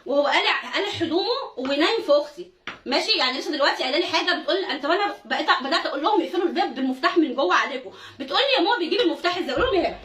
وهو قالع هدومه ونايم في اختي، ماشي. يعني لسه دلوقتي قايله لي حاجة، بتقول انت، وانا بقيت بدات اقول لهم اقفلوا الباب بالمفتاح من جوه عليكم، بتقول لي يا ماما بيجيب المفتاح ازاي؟ اقول لهم يا هبه.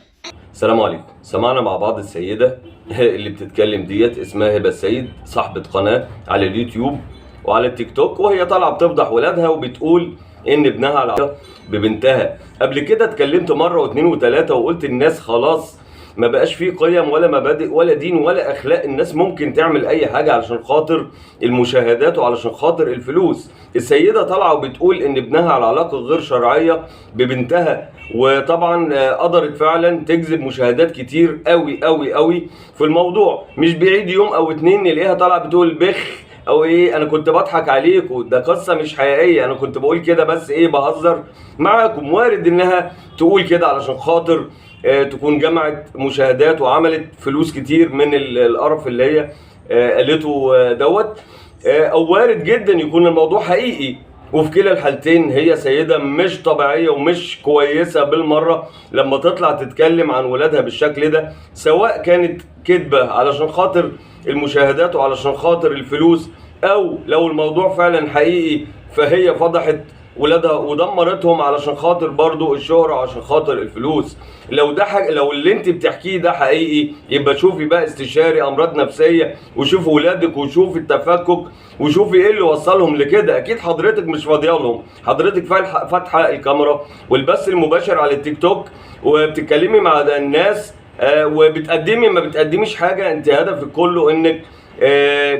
السلام عليكم. سمعنا مع بعض السيدة اللي بتتكلم ديت، اسمها هبة السيد، صاحبة قناة على اليوتيوب وعلى التيك توك، وهي طالعة بتفضح ولادها وبتقول ان ابنها على ببنتها. قبل كده اتكلمت مرة واثنين وثلاثة وقلت الناس خلاص ما بقاش فيه قيم ولا مبادئ ولا دين ولا اخلاق، الناس ممكن تعمل اي حاجة علشان خاطر المشاهدات وعلشان خاطر الفلوس. السيدة طالعة وبتقول ان ابنها على علاقة غير شرعية ببنتها، وطبعا قدرت فعلا تجذب مشاهدات كتير قوي قوي قوي في الموضوع. مش بعيد يوم او اتنين نلاقيها طالعة بتقول بخ او ايه، انا كنت بضحك عليكم، ده قصة مش حقيقية، انا كنت بقول كده بس ايه بهزر معاكم. وارد انها تقول كده علشان خاطر تكون جمعت مشاهدات وعملت فلوس كتير من القرف اللي هي قالته دوت، او وارد جدا يكون الموضوع حقيقي. وفي كلا الحالتين هي سيدة مش طبيعية ومش كويسة بالمرة لما تطلع تتكلم عن ولادها بالشكل ده، سواء كانت كذبة علشان خاطر المشاهدات وعلشان خاطر الفلوس، او لو الموضوع فعلا حقيقي فهي فضحت ولادها ودمرتهم علشان خاطر برضو الشهرة وعشان خاطر الفلوس. لو ده لو اللي انت بتحكيه ده حقيقي يبقى شوفي بقى استشاري امراض نفسية، وشوفي ولادك وشوفي التفكك وشوفي ايه اللي وصلهم لكده. اكيد حضرتك مش فاضية لهم، حضرتك فاتحة الكاميرا والبث المباشر على التيك توك وبتتكلمي مع الناس، وبتقدمي ما بتقدميش حاجة، انت هدفك كله انك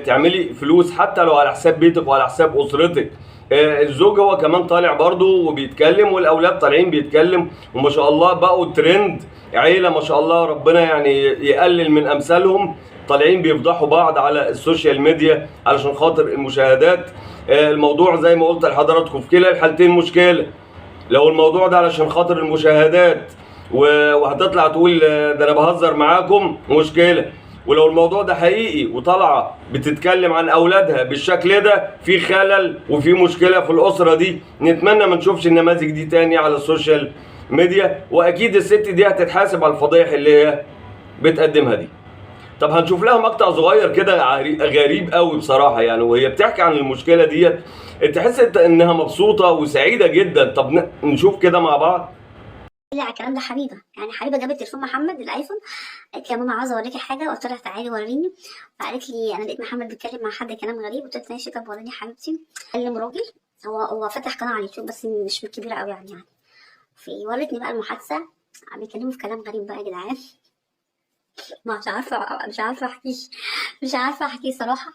تعملي فلوس حتى لو على حساب بيتك وعلى حساب اسرتك. الزوج هو كمان طالع برضو وبيتكلم، والاولاد طالعين بيتكلم، وما شاء الله بقوا ترند، عيله ما شاء الله ربنا يعني يقلل من امثالهم، طالعين بيفضحوا بعض على السوشيال ميديا علشان خاطر المشاهدات. الموضوع زي ما قلت لحضراتكم في كلا الحالتين مشكلة. لو الموضوع ده علشان خاطر المشاهدات وهتطلع تقول ده انا بهزر معاكم، مشكلة. ولو الموضوع ده حقيقي وطالعه بتتكلم عن اولادها بالشكل ده، في خلل وفي مشكلة في الاسرة دي. نتمنى ما نشوفش النماذج دي تاني على السوشيال ميديا، واكيد الست دي هتتحاسب على الفضايح اللي هي بتقدمها دي. طب هنشوف لها مقطع صغير كده غريب قوي بصراحة، يعني وهي بتحكي عن المشكلة ديت تحس انها مبسوطة وسعيدة جدا. طب نشوف كده مع بعض. لي على الكلام ده حبيبه، يعني حبيبه جابت تليفون محمد الايفون، قالت لي يا ماما عاوزه اوريكي حاجة، قلت لها تعالي وريني، فقالت لي انا لقيت محمد بيتكلم مع حد كلام غريب، قلت لها ماشي طب وريني حبيبتي. كلم راجل، هو فتح قناة على اليوتيوب بس مش كبيرة قوي يعني في، ورتني بقى المحادثة، بيكلموا في كلام غريب بقى يا جدعان، مش عارفه احكي صراحة،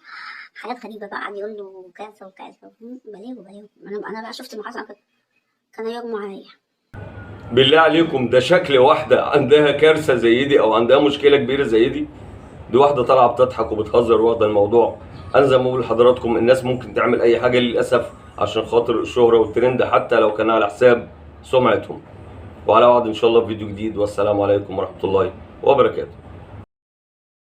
حاجات غريبة بقى، قعد يقول له كذا وكذا، بلاوي بلاوي. انا بقى شفت المحادثة كان يغمى عليا. بالله عليكم ده شكل واحدة عندها كارثة زي دي أو عندها مشكلة كبيرة زي دي؟ دي واحدة طالعة بتضحك وبتهزر واخدة الموضوع. أنا زي ما بقول لحضراتكم الناس ممكن تعمل أي حاجة للأسف عشان خاطر الشهرة والترند، حتى لو كان على حساب سمعتهم. وعلى وعد إن شاء الله في فيديو جديد، والسلام عليكم ورحمة الله وبركاته.